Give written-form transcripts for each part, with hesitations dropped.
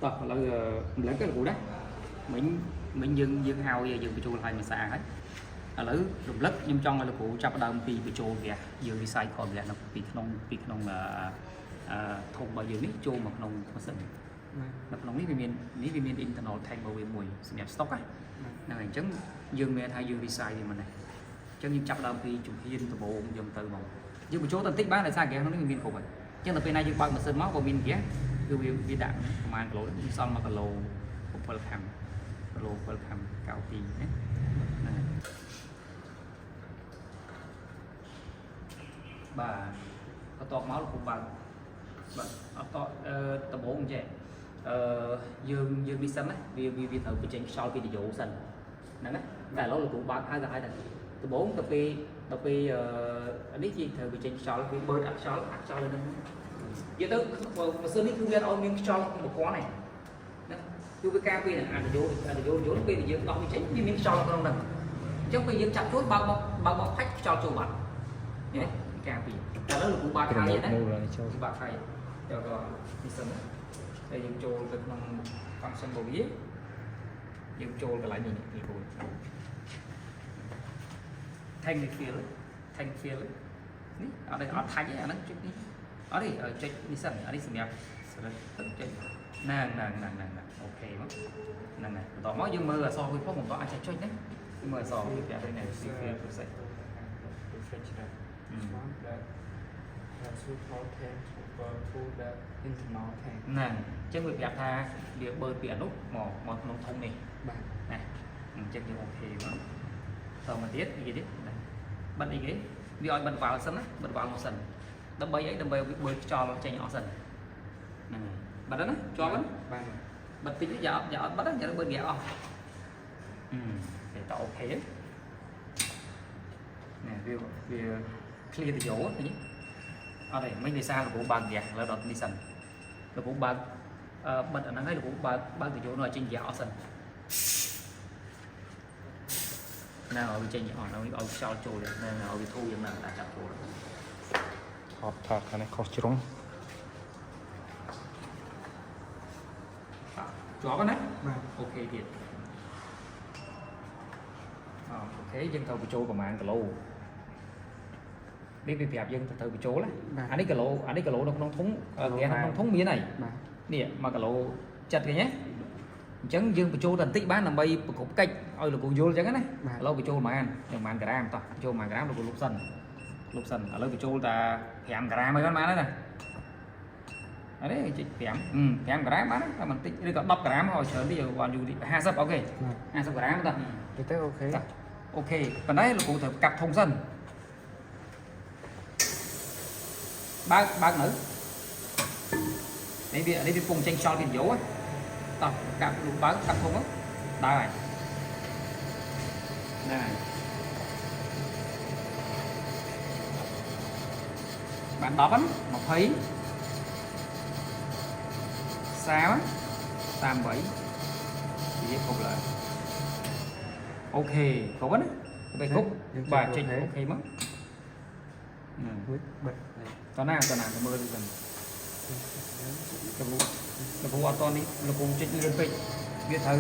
តោះឥឡូវម្លឹកទៅលោកគ្រូណាមិញមិញយើងយើងហើយយើងបញ្ចូលឲ្យមួយសារហើយឥឡូវរំលឹកខ្ញុំចង់ឲ្យលោកគ្រូចាប់ផ្ដើមពីបញ្ចូលហ្គាសយើង recycle ហ្គាសនៅពីក្នុងអឺអឺធុងរបស់យើងនេះចូលមកក្នុងម៉ាស៊ីន បាទ នៅក្នុងនេះវាមាននេះវាមាន internal tank របស់វាមួយសម្រាប់ stock ណាហ្នឹងហើយអញ្ចឹងយើងមានថាយើង recycle វាមកនេះអញ្ចឹងយើងចាប់ផ្ដើមពីជំហានដំបូងយើងទៅមកយើងបញ្ចូលតែបន្តិចបានដោយសារហ្គាសក្នុងនេះវាមានគ្រប់ហើយអញ្ចឹងដល់ពេលណាយើងបើកម៉ាស៊ីនមកក៏មានហ្គាសគឺវាវាដាក់ប្រហែលគីឡូនេះសល់1គីឡូ7ខាំគីឡូ7ខាំ92ណាហ្នឹងហើយបាទបន្ទាប់មកលោកគ្រូបើកបាទអត់តអឺដំបូងអញ្ចឹងអឺយើងយើងនេះសិនណាវាវាវាត្រូវបញ្ចេញខ្យល់ពីនយោសិនហ្នឹងណាតែឥឡូវលោកគ្រូបើកហើយទៅហើយតែដំបូងទៅពេលដល់ពេលអឺនេះជាត្រូវបញ្ចេញខ្យល់វាបឺតអាខ្យល់អាខ្យល់នៅហ្នឹងនិយាយទៅម៉ាស៊ីននេះគឺវាអត់ឲ្យមានខ្យល់ក្នុងប្រព័ន្ធទេណាគឺវាការពារអានយោអានយោយោពេលដែលយើងដោះវាចេញវាមានខ្យល់ក្នុងហ្នឹងអញ្ចឹងពេលយើងចាប់ចូលបើកមកបើកមកផាច់ខ្យល់ចូលបាត់ឃើញទេការពារតែឥឡូវលោកគ្រូបើកហើយណា មូលនេះចូល បាក់ហើយយកក៏នេះសិនណាហើយយើងចូលទៅក្នុង function របស់វាយើងចូលកន្លែងនេះនេះគ្រូ tank fill tank fill នេះអត់ទេអត់ថាច់ទេអាហ្នឹងចុចនេះអត់ទេចុចនេះសិនអានេះសម្រាប់ select ទៅចុចហ្នឹងហ្នឹងហ្នឹងហ្នឹង OK មកហ្នឹងហើយបន្តមកយើងមើលអក្សរវាផងបន្តអាចចុចណាយើងមើលអក្សរវាប្រាប់ទៅនេះ fill process Refrigerant. This one that total tank to the internal tank. ហ្នឹងអញ្ចឹងវាប្រាប់ថាវាបឺតពីអានោះមកមកក្នុងធុងនេះ បាទ ណាអញ្ចឹងយើង OK មកតមកទៀតអីគេទៀតណាបិទអីគេវាឲ្យបិទវ៉ាល់សិនណាបិទវ៉ាល់មកសិនដើម្បីអីដើម្បីឲ្យវាបឺតខ្យល់ចេញអស់សិនហ្នឹងហើយបិទហើយណាជាប់ហ្នឹង បាទ បិទតិចយ៉ាអត់យ៉ាអត់បិទហ្នឹងយ៉ាបឺតវាអស់អឺគេត OK នេះវាវា clear ទៅយោឃើញទេអត់ទេមិញដោយសារលោកគ្រូបើកហ្គាសឥឡូវដល់នេះសិនលោកគ្រូបើកអឺបិទអាហ្នឹងហើយលោកគ្រូបើកបើកទៅយោនោះឲ្យចេញហ្គាសអស់សិន ណាឲ្យវាចេញអស់ឲ្យឲ្យខ្យល់ចូលណាឲ្យវាធូរយ៉ាងណាតាចាប់ចូល ថតថតខាងនេះខុសជ្រុង ជាប់ណា បាទ OK ទៀត OK យើងត្រូវបញ្ចូលប្រហែលគីឡូនេះវាប្រាប់យើងត្រូវបញ្ចូលអានេះគីឡូអានេះគីឡូនៅក្នុងធុងហ្គាសនៅក្នុងធុងមានហើយ បាទ នេះ1គីឡូចិត្តគេណាអញ្ចឹងយើងបញ្ចូលតែបន្តិចបានដើម្បីប្រកបកិច្ចឲ្យលោកគ្រូយល់អញ្ចឹងណាឥឡូវបញ្ចូលប្រហែលប្រហែលក្រាមតោះបញ្ចូលប្រហែលក្រាមលោកគ្រូលុបសិនលុបសិនឥឡូវបញ្ចូលតែ5ក្រាមអីបានហើយណាអរេចុច5 5ក្រាមបានតែបន្តិចឬក៏10ក្រាមឲ្យច្រើនតិចឲ្យបានយូរតិច50 OK 50ក្រាមតោះ ទៅទៅ OK តោះ OK ប៉ុន្តែលោកគ្រូត្រូវកាប់ធុងសិនបើកបើកនៅនេះវានេះវាពងចេញខ្យល់ពីយោតោះកាប់លោកបើកកាប់ធុងមកដើរហើយហ្នឹងហើយបាន10ហ្នឹង20 30 38និយាយគ្រប់ឡើយ OK គ្រប់ហើយណាទៅគ្រប់បាទចេញ OK មកហ្នឹង មួយបិទ តណាតណាទៅមើលទៅសិនលោកគ្រូលោកគ្រូអត់តនេះលោកគ្រូចេញលឿនពេកវាត្រូវ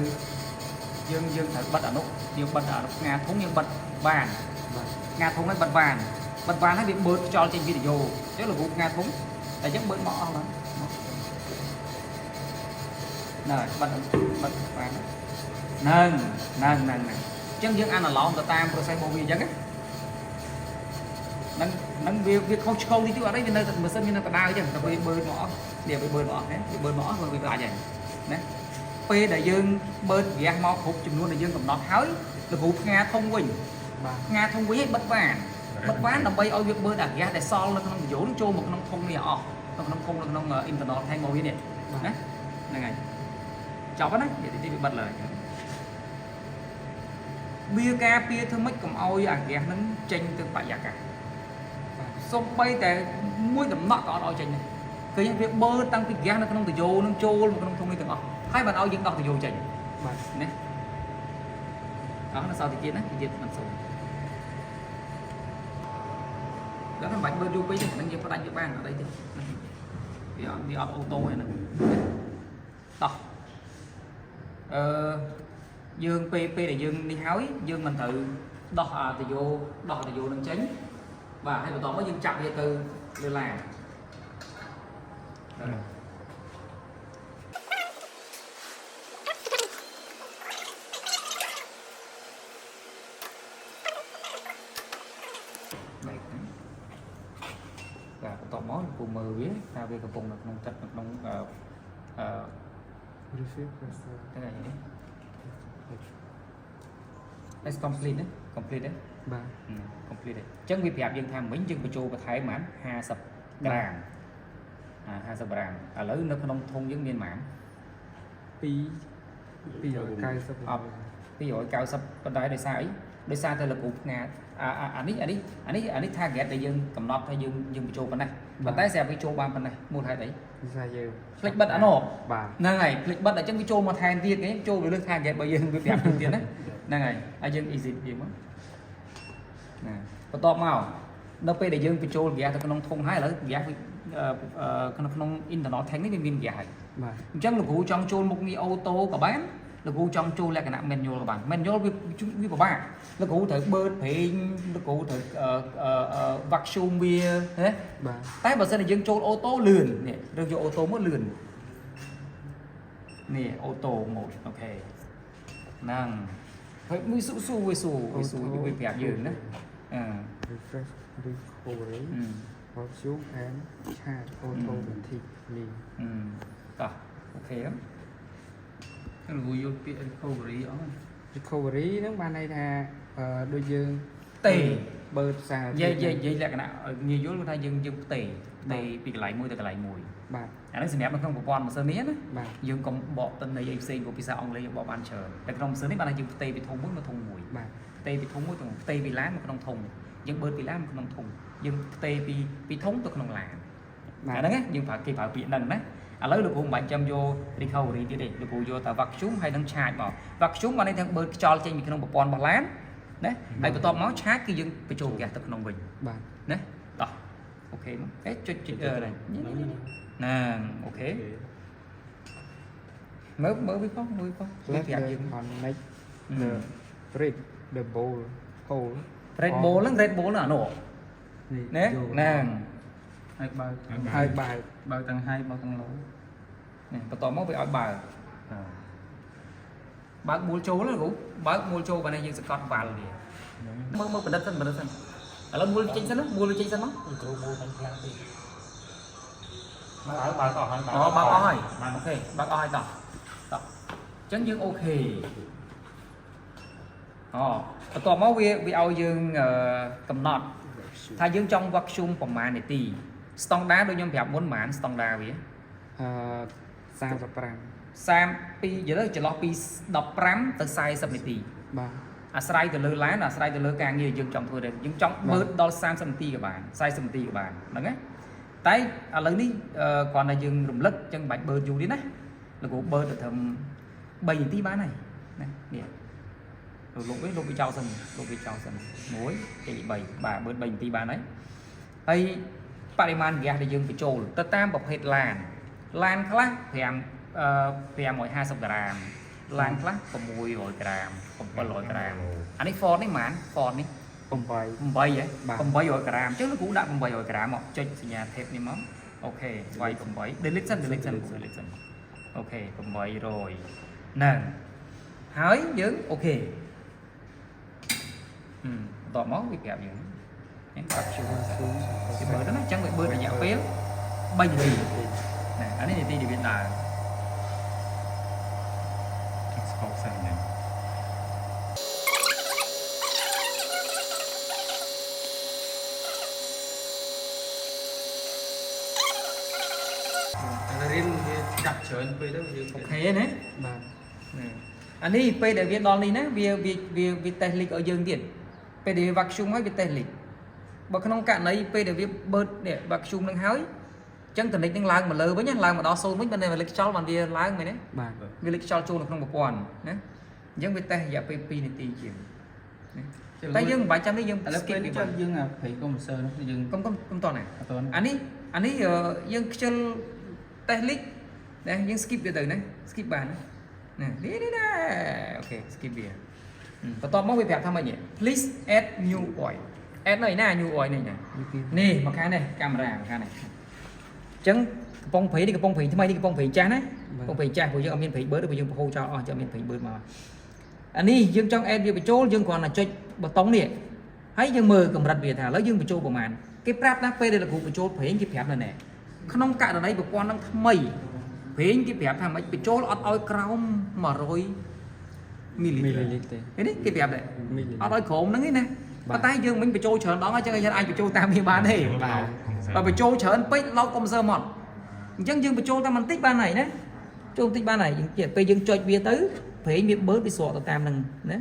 យើងយើងត្រូវបិទអានោះយើងបិទអានោះផ្ងាធុងយើងបិទបាន បាទ ផ្ងាធុងហ្នឹងបិទបានបិទបានហើយវាបឺតខ្យល់ចេញវីដេអូអញ្ចឹងលោកគ្រូផ្ងាធុងតែអញ្ចឹងបឺតមកអស់ហើយមកណែបិទបិទបានហ្នឹងហ្នឹងហ្នឹងហ្នឹងអញ្ចឹងយើងអានឡោមទៅតាម process របស់វាអញ្ចឹងណាហ្នឹងហ្នឹងវាវាខុសឆ្គងតិចតួចអត់អីវានៅតែម៉ាស៊ីនវានៅដដែលអញ្ចឹងតែវាបឺតមកអស់នេះវាបឺតមកអស់ណាវាបឺតមកអស់វាដាច់ហើយណាពេលដែលយើងបឺតហ្គាសមកគ្រប់ចំនួនដែលយើងកំណត់ហើយលោកគ្រូផ្ងាធុងវិញ បាទ ផ្ងាធុងវិញឲ្យបិទបានបិទបានដើម្បីឲ្យវាបឺតអាហ្គាសដែលសល់នៅក្នុងយោនឹងចូលមកក្នុងធុងនេះអស់នៅក្នុងធុងនៅក្នុង internal tank របស់វានេះណាហ្នឹងហើយចប់ហើយណានិយាយតិចវាបិទឡើយវាការពារធ្វើម៉េចកុំឲ្យអាហ្គាសហ្នឹងចេញទៅបរិយាកាស បាទ សំបីតែមួយដំណក់ក៏អត់ឲ្យចេញដែរឃើញវាបឺតតាំងពីហ្គាសនៅក្នុងតយោនឹងចូលមកក្នុងធុងនេះទាំងអស់ហើយបានឲ្យយើងដោះតយោចេញ បាទ ណាអស់នៅសល់តិចទៀតណាតិចទៀតមិនសូវដល់មិនបាច់បឺតយូរពេកទេហ្នឹងយើងផ្ដាច់វាបានអត់អីទេវាអត់វាអត់ auto ទេហ្នឹងតោះ អឺយើងពេលពេលដែលយើងនេះហើយយើងមិនត្រូវដោះអាតយោដោះអាតយោនឹងចេញបាទហើយបន្តមកយើងចាប់វាទៅលើឡានបាទ បែកហ្នឹងបាទបន្ទាប់មកលោកពូមើលវាថាវាកំពុងនៅក្នុងទឹកនៅក្នុងអឺអឺ Receive pressure. ហ្នឹងហើយនេះ It's complete ណា complete ទេ បាទ complete ទេអញ្ចឹងវាប្រាប់យើងថាមិញយើងបញ្ចូលបន្ថែមប៉ុន្មាន50ក្រាមអា50ក្រាមឥឡូវនៅក្នុងធុងយើងមានប៉ុន្មាន 2 290 អត់290ប៉ុន្តែដោយសារអីដោយសារតែលោកគ្រូផ្ងាអាអាអានេះអានេះអានេះអានេះ target ដែលយើងកំណត់ថាយើងយើងបញ្ចូលប៉ុណ្ណេះប៉ុន្តែស្រាប់វាចូលបានប៉ុណ្ណេះមូលហេតុអី និយាយយើង ភ្លេចបិទអានោះ បាទ ហ្នឹងហើយភ្លេចបិទអញ្ចឹងវាចូលមកថែមទៀតគេចូលទៅលើ target របស់យើងវាប្រាប់យើងទៀតណាហ្នឹងហើយហើយយើង exit វាមកណាបន្ទាប់មកនៅពេលដែលយើងបញ្ចូល gas ទៅក្នុងធុងហើយឥឡូវ gas វាអឺអឺក្នុងក្នុង internal tank នេះវាមាន gas ហើយ បាទ អញ្ចឹងលោកគ្រូចង់ចូលមុខងារ auto ក៏បានលោកគ្រូចង់ចូលលក្ខណៈ manual ក៏បាន manual វាវាពិបាកលោកគ្រូត្រូវបឺតប្រេងលោកគ្រូត្រូវអឺអឺ vacuum វាណា បាទ តែបើសិនជាយើងចូល auto លឿននេះរើសយក auto មកលឿននេះ auto mode OK ហ្នឹងហើយមួយស៊ូស៊ូវាស៊ូវាស៊ូវាប្រាប់យើងណាអឺ refresh recovery vacuum and charge automatically. អឺតោះ OK ហ្នឹង លោកគ្រូយល់ពាក្យ recovery អត់ recovery ហ្នឹងបានន័យថាអឺដូចយើង ទេ បើតសារ និយាយនិយាយនិយាយលក្ខណៈឲ្យងាយយល់គឺថាយើងយើងផ្ទេរផ្ទេរពីកន្លែងមួយទៅកន្លែងមួយ បាទ អាហ្នឹងសម្រាប់នៅក្នុងប្រព័ន្ធម៉ាស៊ីននេះណា បាទ យើងកុំបកតិន័យអីផ្សេងព្រោះភាសាអង់គ្លេសយើងបកបានច្រើនតែក្នុងម៉ាស៊ីននេះបានថាយើងផ្ទេរពីធុងមួយមកធុងមួយ បាទ ផ្ទេរពីធុងមួយទៅផ្ទេរពីឡានមកក្នុងធុងយើងបឺតពីឡានមកក្នុងធុងយើងផ្ទេរពីពីធុងទៅក្នុងឡាន បាទ អាហ្នឹងណាយើងប្រើគេប្រើពាក្យហ្នឹងណាឥឡូវលោកគ្រូមិនបាច់ចាំយក recovery ទៀតទេលោកគ្រូយកតែ vacuum ហើយនឹង charge មក vacuum បានន័យថាបឺតខ្យល់ចេញពីក្នុងប្រព័ន្ធរបស់ឡានណាហើយបន្ទាប់មក charge គឺយើងបញ្ចូលហ្គាសទៅក្នុងវិញ បាទ ណាតោះ OK មកអេចុចចុចអឺនេះហ្នឹង OK មើលមើលវាផងមើលផងវា Let ប្រាប់ the យើង connect the red the bowl hole. Red Bull ហ្នឹង Red Bull ហ្នឹងអានោះ នេះ ណាហ្នឹង ហើយបើក ហើយបើក បើកទាំង high បើកទាំង low នេះបន្តមកវាឲ្យបើកបើកមូលចូលហ្នឹងគ្រូបើកមូលចូលបានយើងសង្កត់វ៉ាល់វាមើលមើលបណ្ឌិតសិនបណ្ឌិតសិនឥឡូវមូលចេញសិនណាមូលចេញសិនមក គ្រូមូលមិនខ្លាំងទេបើបើកអស់ហើយ អូបើកអស់ហើយ OK បើកអស់ហើយតោះតោះអញ្ចឹងយើង OK អូបន្ទាប់មកវាវាឲ្យយើងកំណត់ថាយើងចង់ vacuum ប្រហែលនាទីស្តង់ដាដូចខ្ញុំប្រាប់មុនប្រហែលស្តង់ដាវា អឺ35 32និយាយទៅចន្លោះពី15ទៅ40នាទី បាទ អាស្រ័យទៅលើឡានអាស្រ័យទៅលើការងារយើងចង់ធ្វើដែរយើងចង់បឺតដល់30នាទីក៏បាន40នាទីក៏បានហ្នឹងណាតែឥឡូវនេះគ្រាន់តែយើងរំលឹកចឹងមិនបាច់បឺតយូរទេណាលោកគ្រូបឺតទៅត្រឹម3នាទីបានហើយណានេះលុបវាលុបវាចោលសិនលុបវាចោលសិន1 2 3បាទបឺត3នាទីបានហើយហើយបរិមាណហ្គាសដែលយើងបញ្ចូលទៅតាមប្រភេទឡានឡានខ្លះ5អឺ550ក្រាមឡានខ្លះ600ក្រាម700ក្រាមអានេះ Ford នេះប៉ុន្មាន Ford នេះ 8 8ហ៎ បាទ 800ក្រាមអញ្ចឹងលោកគ្រូដាក់800ក្រាមមកចុចសញ្ញា tab នេះមក OK វាយ8 delete សិន delete សិន delete សិន OK 800ហ្នឹងហើយយើង OK ហឹមបន្ទាប់មកវាប្រាប់យើងនេះប្រាប់ជួវាបើទៅណាអញ្ចឹងវាបឺតរយៈពេល3នាទីណាអានេះនាទីដែលវាដើរ ស្កប់សិនហ្នឹង តែរៀនវាចាប់ច្រើនពេកទៅយើង OK ណា បាទ ណាអានេះពេលដែលវាដល់នេះណាវាវាវាវា test leak ឲ្យយើងទៀតពេលដែលវា vacuum ហើយវា test leak បើក្នុងករណីពេលដែលវាបឺតនេះ vacuum នឹងហើយអញ្ចឹងតនិចនឹងឡើងមកលើវិញណាឡើងមកដល់សូន្យវិញបើនៅវាលិចខ្យល់បានវាឡើងមែនទេ បាទ វាលិចខ្យល់ចូលនៅក្នុងប្រព័ន្ធណាអញ្ចឹងវាតេស្តរយៈពេល2នាទីជាងណាតែយើងមិនបាច់ចាំនេះយើង ឥឡូវ skip ពេលនេះ វាបា ចាំយើងអាប្រេងកុំព្យូទ័រនោះយើង នកុំកុំកុំតណា អត់ទាន់ អានេះអានេះយើងខ្ជិលតេស្តលិចណាយើង skip វាទៅណា skip បានណា នេះនេះនេះណា OK skip វាបន្ទាប់មកវាប្រាប់ថាម៉េច please add new oil add នៅឯណា new oil នេះណានេះមកខាងនេះកាមេរ៉ាមកខាងនេះអញ្ចឹងកំប៉ុងប្រេងនេះកំប៉ុងប្រេងថ្មីនេះកំប៉ុងប្រេងចាស់ណាកំប៉ុងប្រេងចាស់ព្រោះយើងអត់មានប្រេងបឺតទេព្រោះយើងបង្ហូរចោលអស់ចាំមានប្រេងបឺតមកអានេះយើងចង់ add វាបញ្ចូលយើងគ្រាន់តែចុចប៊ូតុងនេះហើយយើងមើលកម្រិតវាថាឥឡូវយើងបញ្ចូលប្រមាណគេប្រាប់ណាពេលដែលលោកគ្រូបញ្ចូលប្រេងគេប្រាប់នៅណែក្នុងករណីប្រព័ន្ធនឹងថ្មីប្រេងគេប្រាប់ថាម៉េចបញ្ចូលអត់ឲ្យក្រោម100មីលី មី លីត្រ លីលីត្រទេ ឃើញទេគេប្រាប់ដែរ មីលីលី អត់ឲ្យក្រោមហ្នឹងទេណា បាទ ប៉ុន្តែយើងមិនបញ្ចូលច្រើនដងអញ្ចឹងយើងអាចបញ្ចូលតាមវាបានទេ បាទ បើបញ្ចូលច្រើនពេកលោកកុំសើមកអញ្ចឹងយើងបញ្ចូលតែបន្តិចបានហើយណាចូលបន្តិចបានហើយយើងជិះពេលយើងចុចវាទៅប្រេងវាបឺតវាស្រកទៅតាមហ្នឹងណា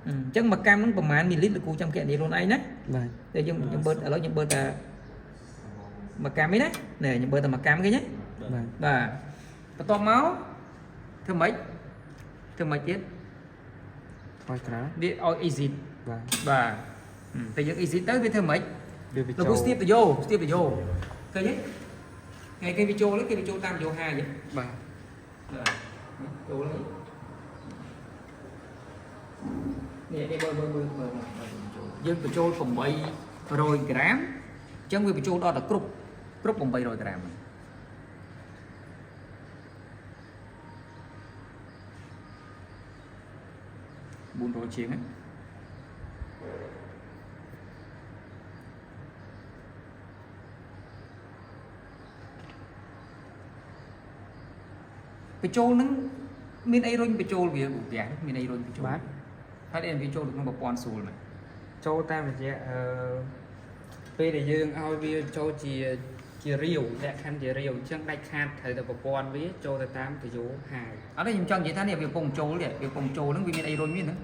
អញ្ចឹងមួយកាំហ្នឹងប្រហែលមីលីត្រលោកគ្រូចាំគណនាខ្លួនឯងណា បាទ តែយើងខ្ញុំបឺតឥឡូវខ្ញុំបឺតតែមួយកាំឯណានេះខ្ញុំបឺតតែមួយកាំគេណា បាទ បាទបន្ទាប់មកធ្វើម៉េចធ្វើម៉េចទៀត ថយក្រោយ វាឲ្យ exit បាទ បាទតែយើង exit ទៅវាធ្វើម៉េច វាបញ្ចូល លោកគ្រូស្ទាបតយោស្ទាបតយោឃើញទេថ្ងៃគេវាចូលគេវាចូលតាមយោហាយ បាទ បាទចូលហើយនេះនេះមើលមើលមើលមើលចូលយើងបញ្ចូល800ក្រាមអញ្ចឹងវាបញ្ចូលដល់តែគ្រប់គ្រប់800ក្រាមហ្នឹង400ជាងហ្នឹងបញ្ចូលហ្នឹងមានអីរុញបញ្ចូលវាឧទាហរណ៍មានអីរុញបញ្ចូល បាទ ហើយអីវាចូលទៅក្នុងប្រព័ន្ធស្រួលមែន ចូលតាមរយៈអឺពេលដែលយើងឲ្យវាចូលជាជារាវលក្ខខណ្ឌជារាវអញ្ចឹងដាច់ខាតត្រូវតែប្រព័ន្ធវាចូលទៅតាមតយោហាយ អត់ទេខ្ញុំចង់និយាយថានេះវាកំពុងចូលទេវាកំពុងចូលហ្នឹងវាមានអីរុញមានហ្នឹង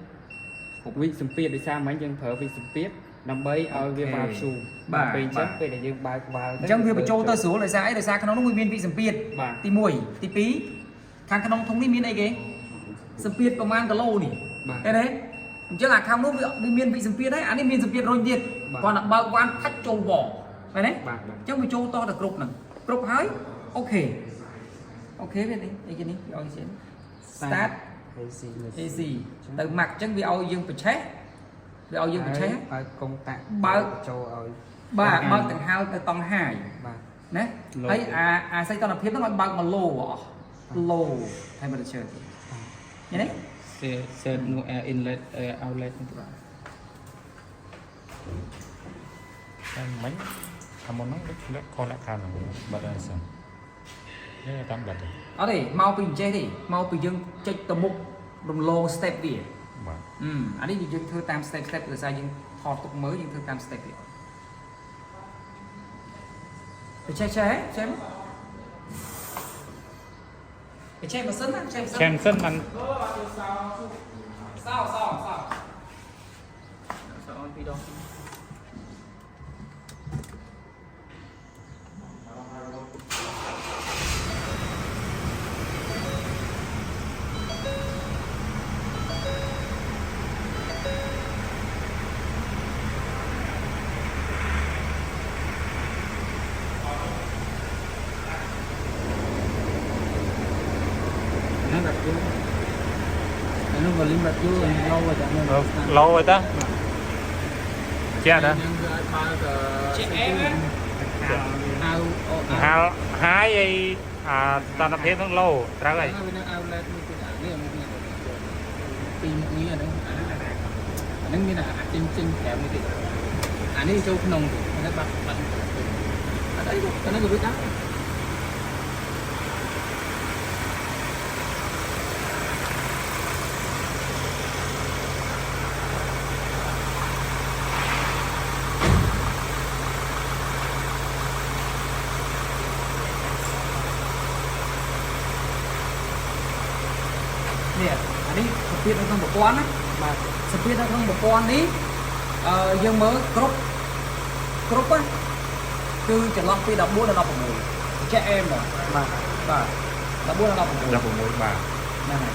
វិសម្ពាធដោយសារមិញយើងប្រើវិសម្ពាធដើម្បីឲ្យវា OK បាល់ស៊ូម បាទ ពេលអញ្ចឹង បាទ ពេលដែលយើងបើកវ៉ាល់ អញ្ចឹងវាបញ្ចូលទៅស្រួលដោយសារអីដោយសារក្នុងនោះវាមានវិសម្ពាធ បាទ ទី1ទី2ខាងក្នុងធុងនេះមានអីគេសម្ពាធប្រមាណគីឡូនេះ បាទ ឃើញទេអញ្ចឹងអាខាងនោះវាវាមានវិសម្ពាធហើយអានេះមានសម្ពាធរុញទៀត បាទ គ្រាន់តែបើកវ៉ាន់ផាច់ចូលវមែនទេ បាទបាទ អញ្ចឹងវាចូលតទៅគ្រប់ហ្នឹងគ្រប់ហើយ OK OK វានេះអីគេនេះវាឲ្យចេញ start AC AC ទៅ max អញ្ចឹងវាឲ្យយើងបញ្ឆេះវាឲ្យយើងបញ្ឆេះ ហើយកុងតាក់ បើក ចូលឲ្យ បាទបើកកង្ហាលទៅតង់ហាយ បាទ ណាហើយអាអាសីតុណ្ហភាពហ្នឹងឲ្យបើកមក low អស់ low temperature ឃើញទេ set set នោះ air inlet air outlet នេះបាទ តែមិញអាមុនហ្នឹងដូចលក្ខខលក្ខខណ្ឌហ្នឹងបាត់ហើយសិននេះតាមបាត់ទេ អត់ទេមកពីអញ្ចេះទេមកពីយើងចុចទៅមុខរំលង step វា បាទ អឺអានេះយើងធ្វើតាម step step ដោយសារយើងថតទុកមើលយើងធ្វើតាម step វាបច្ចេះចេះចេះបច្ចេះម៉ាស៊ីនណាបច្ចេះម៉ាស៊ីន ឆែមសិនបាន សោសោសោ សអនពីរដងហ្នឹងបាត់យូរអានោះ volume បាត់យូរ low ទៅហ្នឹង ឡូទៅជាតា ហ្នឹងវាឲ្យបើក ជាអែមណា អៅអូអៅ ហាលហាយអីអាស្ថានភាពហ្នឹងឡូត្រូវហើយ វានឹង outlet មួយទៀតអានេះមួយទៀតពីរមុខងារអាហ្នឹងអាហ្នឹងមានអាចេញចេញក្រៅមួយទៀតអានេះចូលក្នុងទៀតអានេះបាត់បាត់អត់អីទេអាហ្នឹងក៏វាដែរ នេះអានេះសម្ពាធនៅក្នុងប្រព័ន្ធណា បាទ សម្ពាធនៅក្នុងប្រព័ន្ធនេះអឺយើងមើលគ្រប់គ្រប់ណាគឺចន្លោះពី14ដល់16ចេះអែមបង បាទ បាទ14ដល់16 16បាទ ហ្នឹងហើយ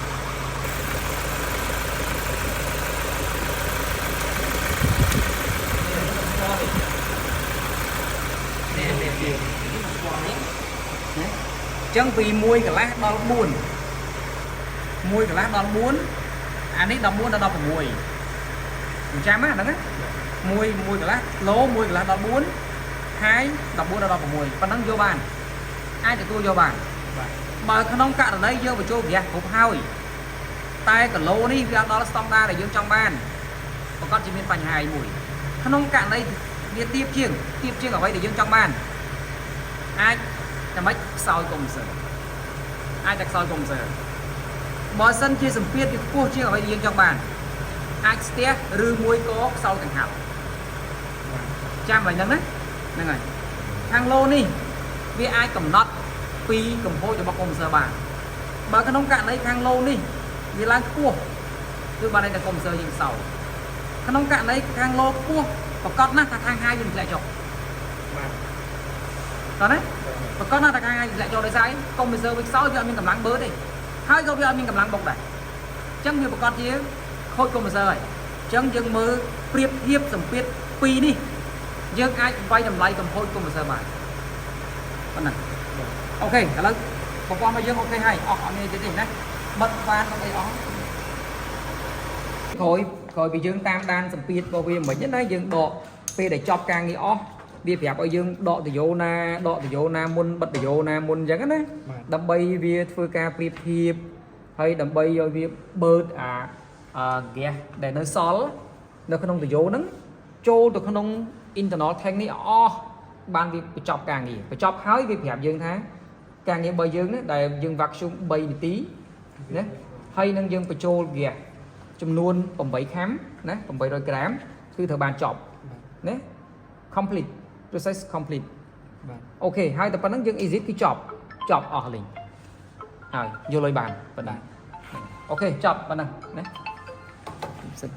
នេះនេះនេះនេះណាអញ្ចឹងពី1កន្លះដល់4 1កន្លះដល់4អានេះ14ដល់16អញ្ចាំណាហ្នឹងណា1 1កន្លះ low 1កន្លះដល់4 high 14ដល់16ប៉ុណ្ណឹងយកបានអាចទទួលយកបាន បាទ បើក្នុងករណីយើងបញ្ចូលហ្គាសគ្រប់ហើយតែគីឡូនេះវាអត់ដល់ស្តង់ដារដែលយើងចង់បានប្រកាសជាមានបញ្ហាមួយក្នុងករណីវាទៀបជាងទៀបជាងអ្វីដែលយើងចង់បានអាចតែមិនខ្សោយកុំព្យូទ័រអាចតែខ្សោយកុំព្យូទ័របើសិនជាសម្ពាធវាខ្ពស់ជាងអ្វីដែលយើងចង់បានអាចស្ទះឬមួយក៏ខ្សោយកង្ហាល់ បាទ ចាំໄວហ្នឹងណាហ្នឹងហើយខាង low នេះវាអាចកំណត់ពីកំហូចរបស់កុំព្យូទ័របានបើក្នុងករណីខាង low នេះវាឡើងខ្ពស់គឺបានន័យថាកុំព្យូទ័រយើងខ្សោយក្នុងករណីខាង low ខ្ពស់ប្រកាសណាស់ថាខាង high វានឹងធ្លាក់ចុះ បាទ តោះណាប្រកាសណាស់ថាខាង high វាធ្លាក់ចុះដោយសារអីកុំព្យូទ័រវាខ្សោយវាអត់មានកម្លាំងបឺតទេហើយក៏វាអត់មានកម្លាំងបុកដែរអញ្ចឹងវាប្រកាសជាខូចកុំព្យូទ័រហើយអញ្ចឹងយើងមើលប្រៀបធៀបសម្ពាធពីរនេះយើងអាចវាយតម្លៃកំហូចកុំព្យូទ័របានប៉ុណ្ណឹង OK ឥឡូវប្រព័ន្ធរបស់យើង OK ហើយអស់អត់មានទៀតទេណាបិទបានអត់អីអស់ក្រោយក្រោយពីយើងតាមដានសម្ពាធរបស់វាមិញណាយើងដកពេលដែលចប់ការងារអស់វាប្រាប់ឲ្យយើងដកតយោណាដកតយោណាមុនបិទតយោណាមុនអញ្ចឹងណា បាទ ដើម្បីវាធ្វើការប្រៀបធៀបហើយដើម្បីឲ្យវាបឺតអាអាហ្គាសដែលនៅសល់នៅក្នុងតយោហ្នឹងចូលទៅក្នុង internal tank នេះអស់បានវាបញ្ចប់ការងារបញ្ចប់ហើយវាប្រាប់យើងថាការងាររបស់យើងនេះដែលយើង vacuum 3នាទីណាហើយនឹងយើងបញ្ចូលហ្គាសចំនួន8ខាំណា800ក្រាមគឺត្រូវបានចប់ណា complete process complete បាទ OK ហើយតែប៉ុណ្្នឹងយើង exit គឺចប់ចប់អស់លេងហើយយកលុយបានប៉ុណ្ណា OK ចប់ប៉ុណ្ណឹងណាសិន